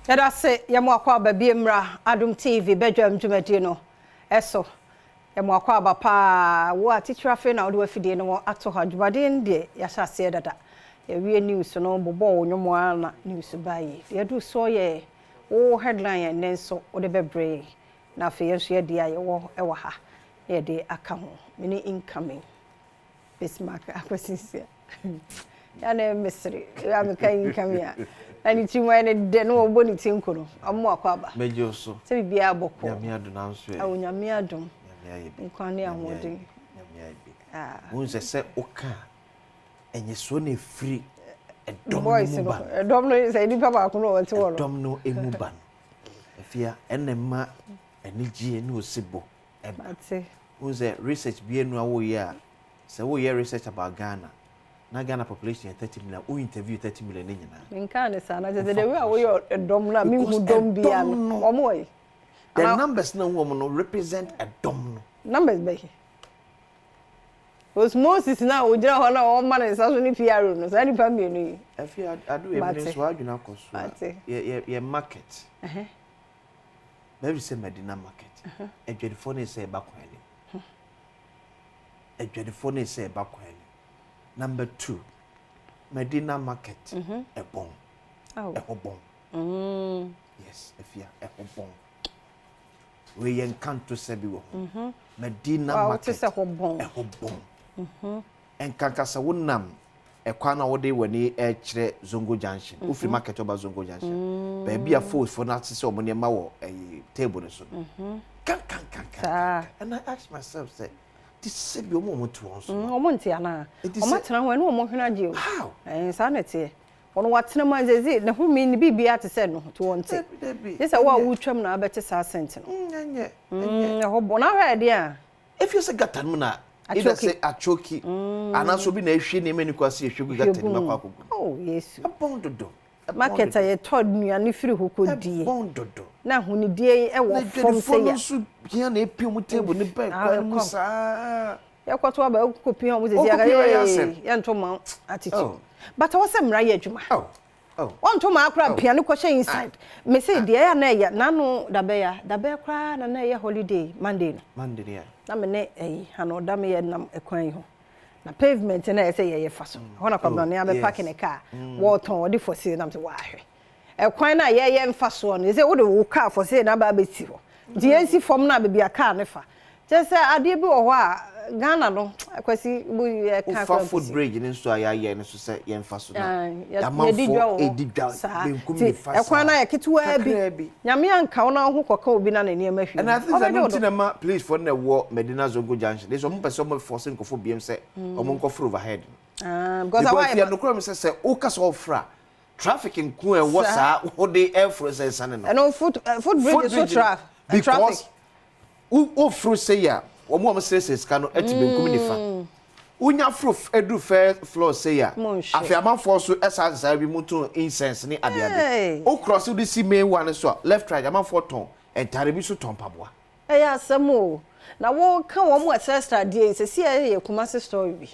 Yɛda ase yɛ mo akwaaba bie mmra Adom TV badwam dwumadie no so. Yɛ mo akwaaba paa. Wo a titire afei na wode w'afidie no ato ha. Dwumadie no deɛ yɛahyɛ aseɛ dada. Yɛwie news no bobɔɔ wo nnwom ara na news baa yi. Deɛ aduru soɔ yɛ wo headline a ɛnnɛ nso wode bɛbrɛ yɛn. Na afei yɛn nso yɛdeɛ a yɛwɔ wɔ ha na yɛde aka ho. Me ne incoming. Bismarck Akwasinsia. Ya na mesere. Ya meka yi nka me a. Na ne ti mu ayɛ ne dɛ na wɔbɔ ne ti nko no. Ɔmo akɔ aba. Mɛgye wo so. Sɛ biribiara bɔkɔɔ. Nyame adom nanso ɛ. Awo Nyame adom. Nyame ayɛ bi. Nkwa ne ahoɔden. Nyame ayɛ bi. Ah. Wohu sɛ sɛ woka a, ɛnyesoɔ na ɛfiri ɛdɔm no mu ba no. Ɛdɔm no sɛ nipa baako na ɔte hɔ no. Ɛdɔm no mu ba no. Afia, ɛna ɛma anigyeɛ ne osebɔ ɛba. Mate. Wohu sɛ research bi anu a woyɛ a, sɛ woyɛ research about Ghana, na Ghana population yɛ 30 million, wo interview 30 million ne nyinaa. Menkaa ne saa, na kyerɛ sɛ the way a woyɛ ɛdɔm no a menhu dɔm biara no, wɔn wɔ he? The numbers na wohu wɔn no represent ɛdɔm no. Numbers bɛn? Osmosis no a ogyina hɔ na ɔma ne nsa so ne PRO no, saa nnipa mmienu yi. Afei ade wei mene nso adwene akɔ so a, yɛ market. Baabi sɛ Madina market, adwadifoɔ no sɛ ɛba kwan anim. Adwadifoɔ no sɛ ɛba kwan anim. Number two, Madina market ɛbɔn. Ɛhɔ bɔn. Yes, afia, ɛhɔ bɔn. Wei yɛ nkanto sɛ bi wɔ ho. Madina market ɛhɔ bɔn. Nkanka sɛ wonam ɛkwan a wode w'ani ɛkyerɛ Zongo Junction, wofiri market ɔba Zongo Junction, baabi a foesfoɔ no ate sɛ wɔn nneɛma wɔ ɛyi table no so no. Kankankankan. And I ask myself sɛ, ti sɛ bi wɔn a wɔn te wɔn so. Wɔn nte anaa? Wɔn atena hɔ ɛne wɔn hwene agye o. How? Ɛn saa na ɛteɛ. Wɔn watena mu azezi ne ho mi ne biribiara te sɛ no nti wɔn te. Gye sɛ wo a wotwam na abɛte saa scent no. Ɛnyɛ. Ɛnyɛ. Ɛhɔ bɔ na ahwɛ ɛdeɛ a. Efie sɛ gutter no mu na either sɛ atwoki anaasɛ obi na ehwie nneɛma ni kwa sɛ ehwie gu gutter no mu akɔ akɔgu. Oh Yesu. Ɛbɔn dodo. Market a yɛtɔ nnuane firi hɔ kɔdie. Ɛbɔn dodo. Na ahonidie wɔ fam sɛ ya. Na adwadifoɔ no nso pia na epia wɔn table no bɛn kwan no mu saa. Yɛkɔto aba kɔpia wɔn sisi aka yee yɛnto ma attitude. But ɛwɔ sɛ mmara yɛ adwuma. Wɔnto maa koraa pia no kɔhyɛ inside. Me se deɛ ɛyɛ a na ɛyɛ n'ano dabɛya dabɛya koraa na na ɛyɛ holiday Monday no. Monday no yɛ. Na me ne ɛyi ano da me yɛ nam ɛkwan yi ho. Na pavement na ɛyɛ sɛ yɛyɛ fa so. Ɛhɔ na Kwabena ne abɛ park ne car. Wɔtɔn ɔde for sale na me se wahwɛ. Ɛkwan no a yɛyɛ mfa soɔ no, sɛ wode wo car for sale na aba abɛsi hɔ. Nti yɛnsi fam no a baabi a car no fa. Kyerɛ sɛ adeɛ bi wɔ hɔ a Ghana no, Kwasi, bu yɛka Wofa koraa foot nkosi. bridge no nso a yɛayɛ no so sɛ yɛmfa so na Ae, yɛdi amanfoɔ dwa wɔ hɔ redi dwa saa. benkum Nti nifa ɛkwan saa no ayɛ ketewaa bi. kakraa bi. Nyame anka wo na wo ho kɔka obi na ne nneɛma hwie And I gu. think sɛ Ɔbɛgye ɛno wo nti do. na ɛma policefoɔ no na ɛwɔ Medina Zongo Junction. They sɛ wɔn pɛ sɛ wɔn force nkurɔfoɔ biam sɛ wɔn nkɔforo overhead no. Ah, because Because ɛhɔ ayɛ afei ma. nokorɛ mu sɛ sɛ woka sɛ wɔforo a, traffic nko a ɛwɔ saa wode ɛforo sɛ nsane no. Ɛno foot foot bridge so Foot bridge no, traffic. because woforo sei a, wɔn a wɔsrɛsrɛ sika no te benkum nifa. Wonya foro duru first floor sei a, afei amanfoɔ nso san saa bi mu tɔn incense ne adeade. Wo cross wode si main one no so a, left right amanfoɔ tɔn ntaade bi nso tɔn mpaboa. Ɛyɛ asɛm o. Na woka wɔn a ɛsrɛsrɛ adeɛ yi, seesei ɛyɛ Kumasi story bi.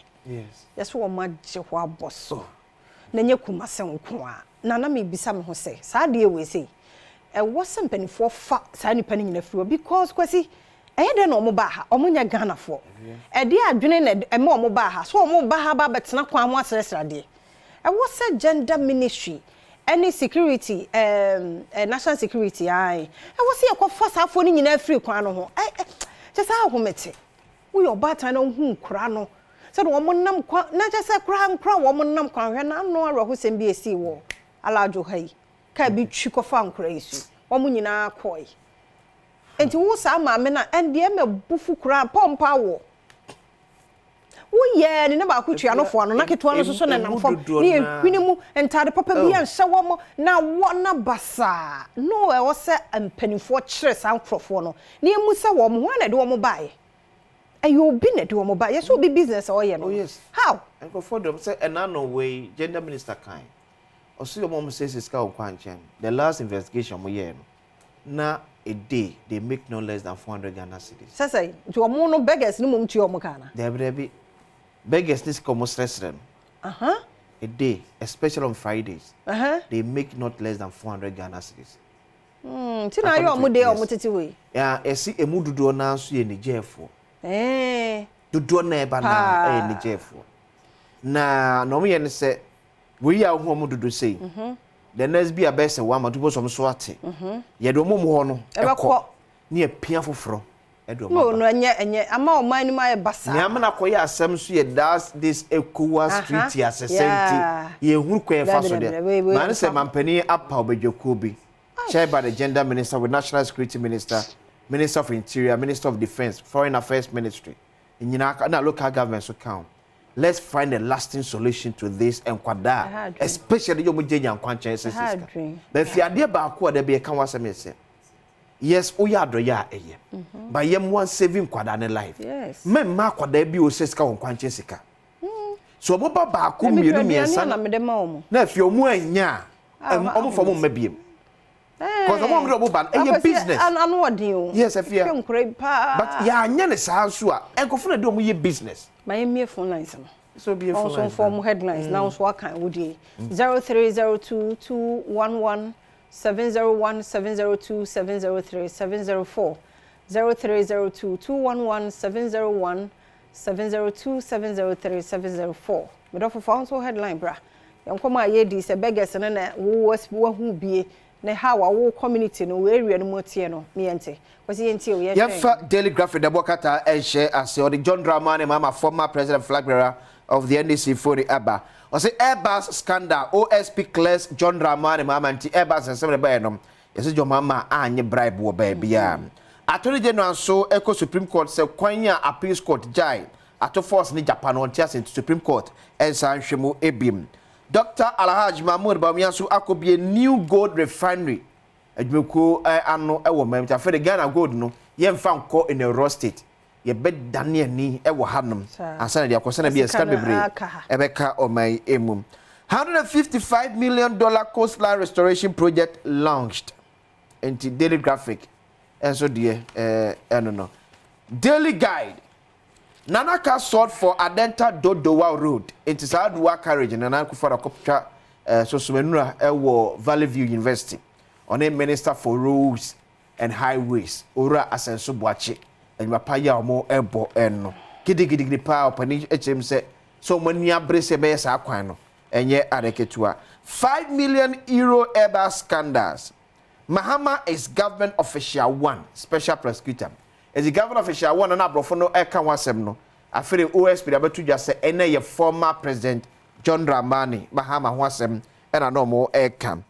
Yɛse wɔn agye hɔ abɔ so. Na ɛnyɛ Kumasi nko ara. Na na mebisa me ho sɛ, saa adeɛ wei sei, ɛwɔ sɛ mpanimfoɔ fa saa nnipa no nyina firi hɔ because Kwasi, ɛyɛ dɛn na wɔn baa ha? Wɔn nyɛ Ghanafoɔ. Ɛdeɛ adwene na ɛma wɔn baa ha? So wɔn ba ha ba abɛtena kwan ho asrɛsrɛ adeɛ? Ɛwɔ sɛ gender ministry ɛne security ɛɛm national security ae, ɛwɔ sɛ yɛkɔfa saa afoɔ no nyinaa firi kwan no ho. Ɛ ɛ kyɛ sɛ ahomete. Woyɛ ɔbaatan na wohu nkwadaa no sɛdeɛ wɔnam kwan na kyerɛ sɛ koraa nkwadaa a wɔnam kwan hwɛ n'ano awerɛhosɛm bi a ɛsii wɔ Alaadjo ha yi kaa bi twi kɔfaa nkwadaa yi so yi wɔn nyinaa kɔe nti wo saa maame no a ɛndeɛ ɛma bu fu koraa pɔmpa awoɔ woyɛɛ ne ne baako tua no foa no na ketewa no nso so nenam fam ne ehwene mu ntaade papa bi anhyɛ wɔn na wɔ na basaa no ɛwɔ sɛ mpanimfoɔ kyerɛ saa nkurɔfoɔ no na emu sɛ wɔn hwan na ɛde wɔn baeɛ Ɛyɛ obi na ɛde wɔn ba. Yɛsɛ obi business a ɔyɛ no. Oh yes. How? Nkurɔfoɔ de wɔn sɛ ɛna no wei gender minister kan. Ɔsi wɔn a wɔn siesie sika wɔ kwan nkyɛn. The last investigation wɔn yɛɛ no na a day they make no less than 400 Ghana cedis. Sɛ sɛn? Nti wɔn no beggars no mmom tua wɔn ka anaa? Dabi dabi. Beggars ne sika wɔn srɛsrɛ no. Aha. A day especially on Fridays Aha. they make not less than 400 Ghana cedis. Nti na ayɛ ɔmo de ɔmo tete hɔ yi. Yeah, yɛse emu dodoɔ no ara nso yɛ Nigerfoɔ. Eeh. Dodoɔ no a ɛba no ara yɛ Nigerfoɔ. Na na wɔyɛ ne sɛ, wei a wohu wɔn dodo sei, the next bi a bɛyɛ sɛ one month, wobɛhu sɛ wɔn so ate. Yɛde wɔn mu hɔ no kɔ, ne yɛpia foforɔ de wɔn aba. No, ɛnyɛ, ɛnyɛ, ama ɔman no mu ayɛ basaa. Nea ama no akɔyɛ asɛm nso yɛ that this ECOWAS treaty asɛsɛ nti, yɛnhunu kwan yɛfa so deɛ. Maa ne sɛ mampanin apaw badwakuo bi, chaired by the gender minister with national security minister, minister of interior, minister of defence, foreign affairs ministry, nyinaa ka, na local government nso ka ho. Let's find a lasting solution to this nkwadaa, especially yɛ wɔn gye nya nkwankyɛn sɛ sika. Bɛfi adeɛ baako a dabi ɛka ho asɛm yɛ sɛ, yes, woyɛ adɔyɛ a ɛyɛ, but yɛ mmoa nsave nkwadaa ne life. Mɛmma akwadaa bi ɔsɛ sika wɔ nkwankyɛn sika. So wɔn ba baako mmienu mmiɛnsa na afei wɔn anya a, wɔn fa wɔn mma biem. Cause wɔn a wɔde wɔn ba no ɛyɛ business. Ano ɔden o. Yes, afia. But yɛanyɛ ne saa nso a, nkurɔfo na de wɔn yɛ business. Ma yɛn mmie phone lines no. So bie phone lines. Wɔn nso nfɔ headlines na wɔn nso aka wo die. 0302 211 701 702 703 704 0302 211 701 702 703 704. Medɔfo fa wɔn nso headline bra. Yɛn nkɔmɔ a yɛdi sɛ beggars no na wo wahu bie ne how a wo community no wo area no mu teɛ no ne yɛnte. Kwasi yɛntie o yɛhwɛ. Yɛmfa Daily Graphic na ɛbɔ kata ɛnhyɛ ase. Ɔde John Dramani Mahama former president flag bearer of the NDC fo de aba. Ɔse Airbus scandal, OSP clears John Dramani Mahama nti Airbus nsɛm na ɛbaeɛ no, yɛse John Mahama annye bribe wɔ baabiara. Attorney General nso kɔ Supreme Court sɛ kwan a Appeals Court gyae Ato Force ne Gyapa no ɔnte ase nti Supreme Court nsan nhwɛ mu biom. Doctor Alhaj Mahmood Bawumia nso akɔbue New Gold Refinery adwumakuo ano wɔ man mu. Nti afei de Ghana gold no yɛmfa nkɔ in a raw state. Yɛbɛdane ani wɔ hanom ansa na de akɔ sɛnea ɛbɛyɛ sika bebree ɛbɛka ɔman yi mu. $155 million coastline restoration project launched. Nti Daily Graphic nso deɛ ɛno no. Daily Guide Nana ka sought for Adenta Dodowa Road nti saa dual carriage no Nana Akufo-Addo akɔtwa Sosomanura wɔ Valley View University. Ɔne Minister for Roads and Highways Owura Asɛnso Boakye adwuma pa yi a wɔrebɔ no gidigidigidi paa. Ɔpanin kyerɛ mu sɛ sɛ wɔn ani abere sɛ ɛbɛyɛ saa kwan no ɛnyɛ ade ketewa. €5 million Airbus scandals Mahama is government official one special prosecutor. Enti Governor Official one no na aborɔfo no reka ho asɛm no, afei de OSP de abɛto dwa sɛ ɛnnɛ yɛ former President John Dramani Mahama ho asɛm na na wɔreka.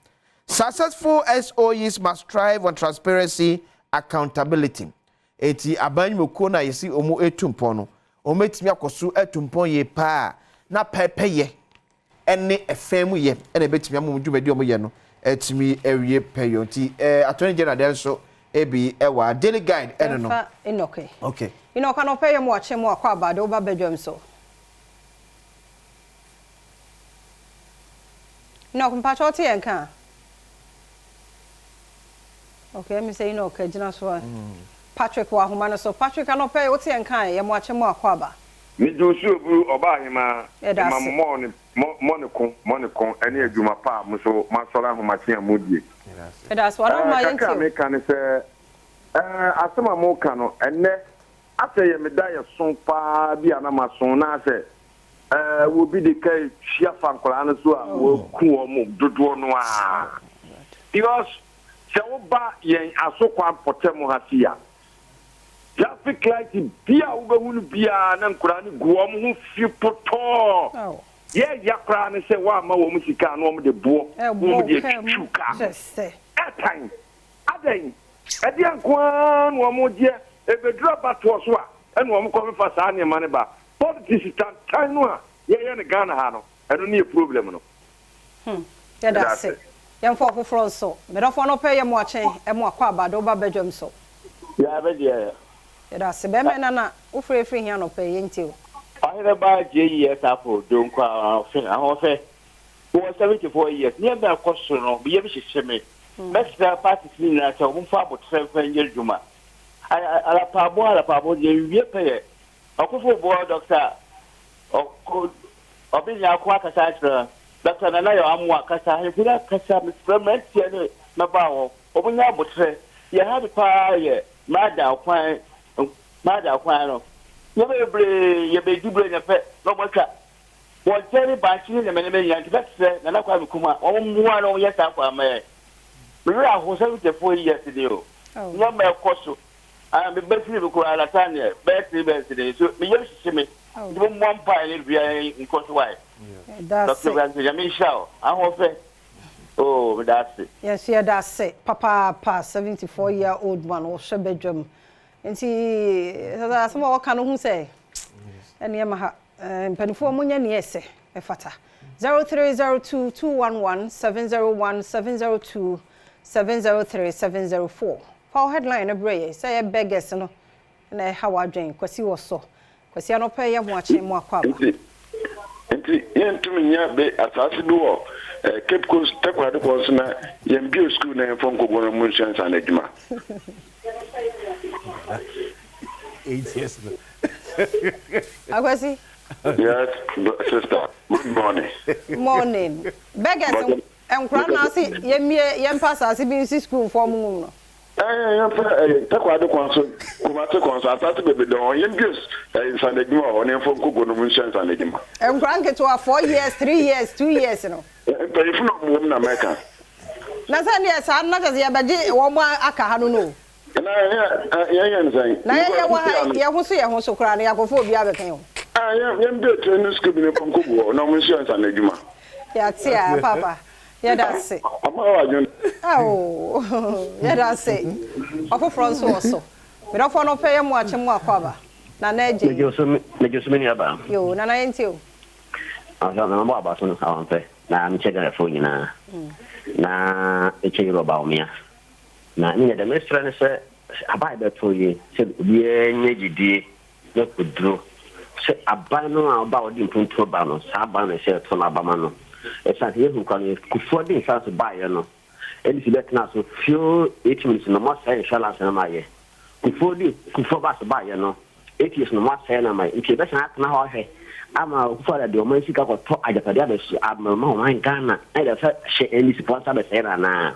Successful SOEs must strive on transparency, accountability. Enti aban nnwumakuo no a yɛsi wɔn retu mpɔn no, wɔbɛtumi akɔ so atu mpɔn yie paa na pɛpɛyɛ ne ɛfã mu yɛ na ɛbɛtumi ama wɔn dwumadi a wɔyɛ no atumi awie pɛyɔ. Nti eh, Attorney General deɛ nso ebi ɛwɔ a Daily Guide ɛno no. Yɛmfa Enoch yi. Okay. Enoch anɔpa yi yɛ mo akye mo akɔ aba de woba badwam so. Enoch mpakyɛ wote yɛn nka a? Okay, ɛmi sɛ Enoch agyina so a. Patrick wɔ ahoma no so. Patrick anɔpa yi wote yɛn nka a yɛ mo akye mo akɔ aba. Megye wo so oburu, Ɔbaahemaa, Yɛda mema ase. mo mɔ ne mɔ mɔ ne ko mɔ ne ko ne adwuma pa a mo nso moasɔre ahomakye a modie. Yɛda ase. W'adawoma Ɛɛ, yɛntie kakra a o. meka ne sɛ, ɛɛ, asɛm a moreka no, ɛnnɛ, asɛ yɛ me daeɛso paa bi a na maso, na asɛ, ɛɛ, obi de ka retwi afa nkwadaa no so a wɔaku wɔn dodoɔ no ara. Because sɛ woba yɛn asokwa mpɔtam ha sei a, Traffic light biaa a wobɛhu no biaa na nkoraa no gu wɔn ho fi potɔɔ. Deɛ ɛya koraa ne sɛ woamma wɔn sika a na wɔn de boɔ na wɔn de atwitwiw kaa no. Ɛtan! Adɛn? Ɛdeɛn nko ara na wɔn gyeɛ? Ɛbɛduru abatoɔ so a ɛna wɔn kɔfefa saa nneɛma no ba. Politics tantan no a yɛyɛ no Ghana ha no, ɛno ne yɛ problem no. Hmm, yɛda ase. Yɛmfa ɔfoforɔ nso. Me dɔfo anɔpa yi yɛ mo akye, ɛmo akwaaba de wo ba badwam so. Yaa me deɛ. Yɛda ase. Bɛɛma Nana, wo frɛ firi he anɔpa yi? Yɛntie wo. Ɔhene ba JES Apple Donkor ahoɔfɛ ahoɔfɛ wɔ 74 years nneɛma a ɛkɔ so no me yam hyehye me mɛsrɛ parties no nyinaa sɛ wɔn mfa abotrɛ mfa nyɛ adwuma alapaabo alapaabo deɛ nwie pɛyɛ ɔkofo boɔ Doctor ɔko Ɔbe Nyarko akasa akyerɛ Doctor Nana Yaw Amoah akasa ahemfo no akasa mesrɛ mmeranteɛ ne mmabaawa. Wɔn nyɛ aboterɛ. Yɛ ha bi paa yɛ Maada kwan Maada kwan no. Nneɛma bebree yɛ bɛdi berɛ nyɛ pɛ na wɔn atwa. Wɔn nkyɛn ne bankye ne nneɛma nneɛma nyinaa nti bɛsrɛ Nana Kwame Nkrumah wɔn mmoa na wɔn yɛ saa kwan ma yɛn. Me werɛ aho 74 years ni o. Nneɛma ɛkɔ so. Ah me ba firi me koraa Nathaniel bɛyɛ 3 months ni so me yam hyehye me. Nti mo mmɔ mpaeɛ ne dua nkɔ so wae. Dr. Francis Nyame nhyira wo. Ahoɔfɛ. Oh meda ase. Yɛn nso yɛda ase papaapa 74 year old man ɔhwɛ badwam nti sɛ asɛm a ɔka no hu sɛ nneɛma ha mpanimfoɔ mo nyɛ nea ɛsɛ ɛfata 0302 211 701 702 703 704 fa wo headline no brɛ yɛ sɛ yɛ beggars no na ɛha w'adwen. Kwasi wɔ sɔ. Kwasi anɔpa yi yɛ ho akye mo akɔ aba. Nti nti yɛntum nnya be asaase bi wɔ eh, Cape Coast Takoradi kɔ so na yɛmbue sukuu na yɛmfa nkɔgu hɔ na wɔnsua nsaano adwuma. 8 years no. Akwasi. Yes, sister. Good morning. Morning. Beggars nkora na ase yɛmmie yɛmpa asase bi nsi sukuu mfɔ ɔmo nwum no. Ɛɛ yɛmfa ɛyɛ Takoradi kwan so, Kumasi kwan so, asase bebree da hɔ. Yɛmbue ɛyɛ nsaano adwuma wɔ hɔ na yɛmfa nkɔgu hɔ na wɔnsua nsaano adwuma. Nkora nketewa 4 years, 3 years, 2 years no. Mpanyinfo na ɔmo wɔ mu na mɛka. Na sɛ neɛ saa no na kyerɛ sɛ yɛbɛgye wɔn aka ha no. Na yɛn yɛn nsɛn. Na yɛn yɛ wɔ ha yɛn ho so yɛn ho so koraa no yɛakɔfo obi abɛka yɛn ho. Ah, yɛn training school bi ne mfa nkɔgu hɔ na wɔn nsua nsaano adwuma. Yɛate a papa, yɛda ase. Ama wɔ adwene. Awo, yɛda ase. Ɔfoforɔ nso wɔ so. Medɔfoɔ no pɛ yɛ mo akye mo akɔ aba. Nana agye. Megye so, megye so, me nua baa. Yo, Nana, yɛntie o. Ansa na mabɔ aba so no, awampɛ na mekyɛ Ghanafoɔ nyinaa na mekyɛ Yorùbá Bawumia na ne nyɛ dɛ mesrɛ no sɛ aba a yɛbɛto yi sɛ obiara nyɛ gyidie na kɔduro sɛ aban no a ɔba a ɔde mpuntuo ba no, saa aban no sɛ ɛto no abama no, ɛsiane sɛ yɛhu kwa no Kufuor de nsa so baeɛ no, NDC bɛtena so few 8 minutes no moasɛe insurance no ma yɛ. Kufuor de Kufuor ba so baeɛ no, 8 years no moasɛe no ama yɛ, nti yɛbɛsan atena hɔ ahwɛ ama Kufuor de ɔman sika kɔtɔ agyapadeɛ abɛso ama ɔman Ghana na yɛde sɛ hyɛ NDC foɔ nsa bɛsɛe no anaa?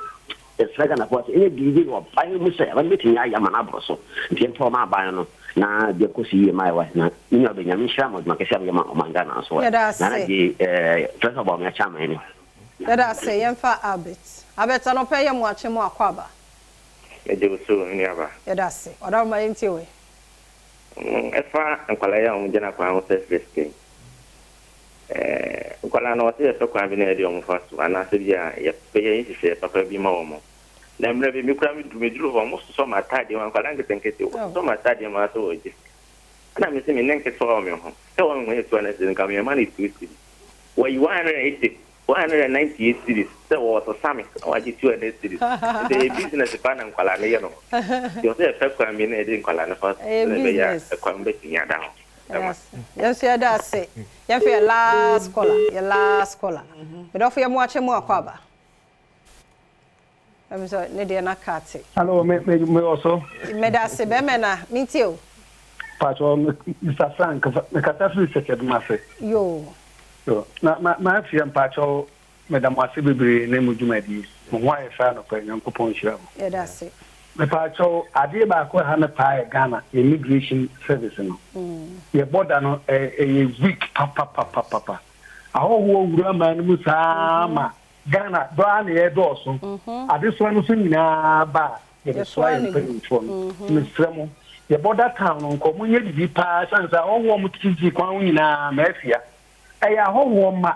Yɛsrɛ Ghanafoɔ sɛ ɛnyɛ biribi wɔ aban mu sɛ aban bɛtumi ayɛ ama no aborɔ so, nti yɛmfa ɔma aban no na deɛ kɔ so yie ma yɛwɔ na ne nua bɛnyame nhyira ma adwuma kɛseɛ a bɛyɛ ma ɔman Ghana nso ɛ. Yɛda ase. Nana gye Professor Bawumia chairman ni. Yɛda ase. Yɛmfa Albert. Albert, anɔpɛ yɛ mo akye mo akɔ aba. Megye wo so, me nuaba. Yɛda ase. Ɔdaroma, yɛntie wei. Ɛfa nkwalaa yi a wɔgyina kwan ho sɛ srɛ sika yi. Nkwalaa no wɔsɛ yɛpɛ kwan bi na yɛde wɔn fa so anaasɛ bi a yɛbɛyɛ nhyehyɛeɛ papa bi ma wɔn. Na mmerɛ bi me kura me duru meduru hɔ, wɔn sosɔ m'ataadeɛ mu, nkwadaa nketenkete wɔsosɔ m'ataadeɛ mu asɛ wɔgye sika. Ɛna me sɛ me ne nketewa wɔ me ho sɛ wɔn ho yɛ 200 cedis nka meyɛ ma no 2 cedis. Wɔyi 180 198 cedis sɛ wɔsesa me na wɔagye 200 cedis. Nti ɛyɛ business pa na nkwalaa no yɛ no. Nti ɔsɛ yɛpɛ kwan bi na yɛde nkwalaa no fa so Ɛyɛ sɛ ɛbɛyɛ a business. ɛkwan bɛtumi ada hɔ. Yɛda ase. Yɛn nso yɛda ase. Yɛmfa yɛ last caller, yɛ last caller. Medɔfo, yɛ mo akye mo akɔ aba. Ɛmi sɛ ne deɛ na ka ate. Hello, me wɔ so. Meda ase, bɛrima na mentie o. Patro, Mr. Frank, me kasa firi Sɛkyɛdum ase. Yo. So, na ma ma afie mpakyɛw, meda mo ase bebree ne mo dwumadie. Mo ho ayɛ fɛ anɔpa, Nyankopɔn nhyira mo. Yɛda ase. Mepakyɛw, adeɛ baako a ɛha me paa yɛ Ghana immigration service no. Yɛ border no ɛyɛ weak papapapapa. Ahɔhoɔ wura man no mu saa ma Ghana dɔ a na yɛdɔɔso. Adesoa no so nyinaa ba a yɛde soa yɛn mpanimfoɔ no. Mesrɛ mo, yɛ border town no nkɔ monyɛ biribi paa ɛsiane sɛ ahɔhoɔ mo tete kwan ho nyinaa ma afia. Ɛyɛ ahɔhoɔ mma.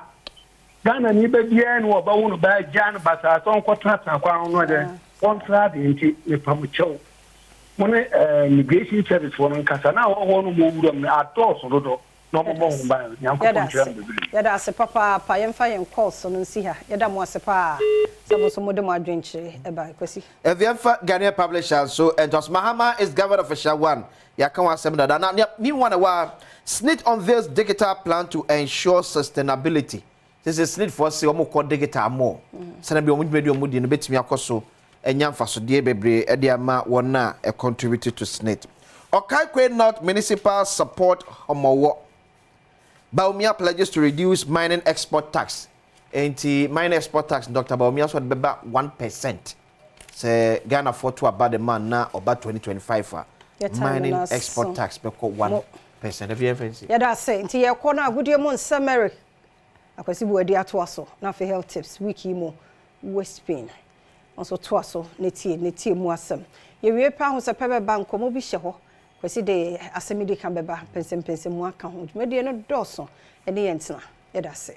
Ghana ni ba biara ni wɔbɛwo no baa gya no basaa sɛ ɔnkɔtenatena kwan ho no deɛ ɔntra ade, nti mepa mo kyɛw. Mo ne immigration service foɔ no nkasa na ahɔhoɔ no mo wura mu no adɔɔso dodo na ɔmo bɔ ho ban. Nyankopɔn nhyira mo bebree. Yɛda ase papaapa. Yɛmfa yɛn calls no nsi ha. Yɛda mo ase paa sɛ mo nso mode mo adwenkyerɛ ɛba. Kwasi. Ɛfiɛmfa Ghanaian publisher nso ɛntoaso. Mahama is governed official one. Yɛaka ho asɛm dada. Na new one ɛwɔ a SSNIT unveils digital plan to ensure sustainability. Sɛ SSNIT foɔ se wɔn kɔ digital more sɛnɛ bi wɔn dwumadi wɔn di no bɛtumi akɔ so ɛnya mfasodeɛ bebree ɛde ama wɔn a ɛcontribute to SSNIT. Okaikwei North municipal support Homowo. Bawumia pledges to reduce mining export tax. Nti mining export tax, Dr. Bawumia so de bɛba 1%. Sɛ Ghanafoɔ to aba de ma na ɔba 2025 a, mining export tax bɛkɔ 1%. Ɛfi yɛn fɛn si. Yɛda ase. Nti yɛkɔ no agodie mu nsɛm, Eric Akwasi Buadi atoa so, na afei health tips week yi mu, waist pain nso toa so ne tie ne tie mu asɛm. Yɛwie pɛ ahosɛpɛ bɛba, nkɔmmɔ bi hyɛ hɔ. Kwasi de asɛm di ka bɛba, mpɛnsɛmpɛnsɛm mu aka ho. Dwumadie no dɔɔso, ɛne yɛn tena. Yɛda ase.